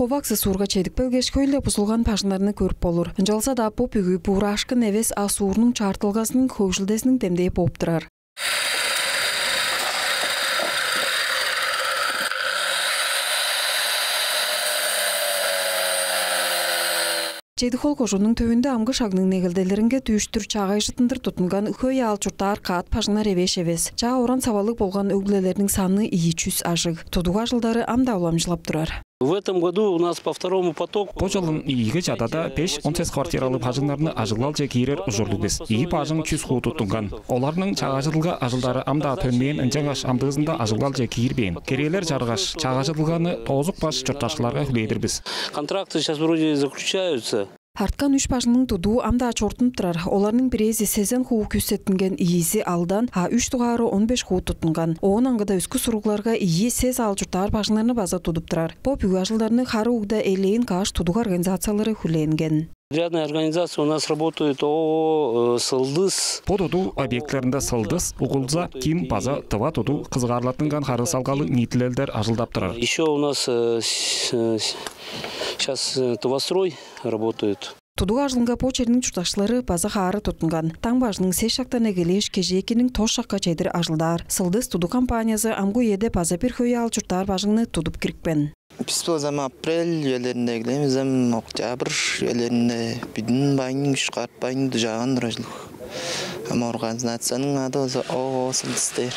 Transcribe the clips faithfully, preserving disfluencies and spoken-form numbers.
Коваксы суурга чедип келгеш, хөй-ле бузулган бажыңнарны көрүп болур. Ынчалза-даа бо бүгү буурашкын эвес, а суурнуң чаартылгазының хөгжүлдезиниң демдээ бооп турар. Чеди-Хөл кожууннуң төвүнде амгы шагның негелделеринге дүүштүр чаагайжыттындыр туттунган хөй аал чурттаар каът бажыңнар эвээш эвес. Чаа оран-савалыг болган өг-бүлелерниң саны ийи чүс ажыг. Тудуг ажылдары ам-даа уламчылап турар. В этом году у нас по второму потоку. Бо чылын ийиги чадада беш он сес квартиралыг бажыңнарны ажыглалче киирер ужурлуг бис. Ийи бажың чүс хуу туттунган. Оларның чаагайжыдылга ажылдары ам-даа төнмээн, ынчангаш амдыызында ажыглалче киирбээн. Керээлер чаргаш, чаагайжыдылганы тоозупкаш, чурттакчыларга хүлээдир бис. Контракты сейчас вроде заключаются. Арткан үш бажыңның тудуу ам-даа чорудунуп турар. Оларның бирээзи сезен хуу күүсеттинген, ийизи алдан, а үш дугаары он беш хуу туттунган. Оон аңгыда өске суругларга ийи сес аал чурттаар бажыңнарны база тудуп турар. Бо бүгү ажылдарны хары угда элээн каш тудуг организациялары хүлээнген. Подрядная организация у нас работает ООО, э, «Сылдыс». Бо тудуг объектилеринде «Сылдыс», «Угулза», «Ким» база «Тыва тудуг» кызыгаарлаттынган харыысалгалыг ниитилелдер ажылдап турар. Еще у нас, э, с-, э, с-, сейчас, э, «Тывастрой» работают. Тудуг ажылынга бо черниң чурттакчылары база хаара туттунган. Даң бажының сес шактан эгелээш, кежээкиниң тос шакка чедир ажылдаар. «Сылдыс» тудуг компаниязы амгы үеде база бир хөй аал чурттаар бажыңны тудуп кирипкен. Бис болза ам апрель үелеринде эгелээн бис, ам октябрь үелеринде бүдүн байның, үш квартал байның дужааган турар ужурлуг. Ам организацияның ады болза ООО «Сылдыс» дээр.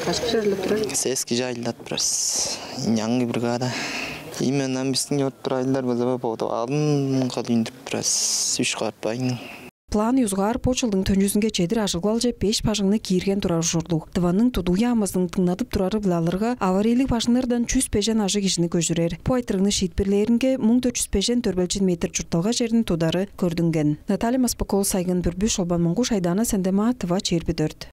Каш кижи ажылдап турар? Сес кижи ажылдап турар бис. Ийи аңгы бригада. Именно ам бистиң чорудуп турар ажылдар болза бо-, бо-, алдын кылып үндүрүп турар бис, үш квартал байның. План ёзугаар бо чылдың төнчүзүнге чедир ажыглалче беш бажыңны киирген турар ужурлуг. Тываның Тудуг яамызының дыңнадып турары-биле алырга, аварийлиг бажыңнардан чүс бежен ажыг кижини көжүрер. Бо айтырыгны шиитпирлээринге муң дөрт чүс бежен дөрбелчин метр чуртталга черин тудары көрдүнген. Наталья Маспакова, Сайгын Бүрбү, Шолбан Монгуш, Айдаана Сендема, «Тыва чээрби дөрт».